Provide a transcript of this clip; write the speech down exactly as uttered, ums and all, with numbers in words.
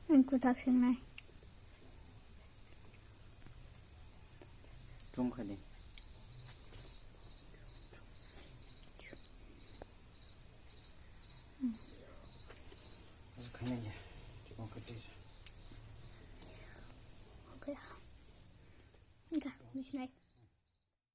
Ang kwthak swngnai. Chum kha di. Asa khainai ya. Chum kha di. Okay. Engka, bisnai.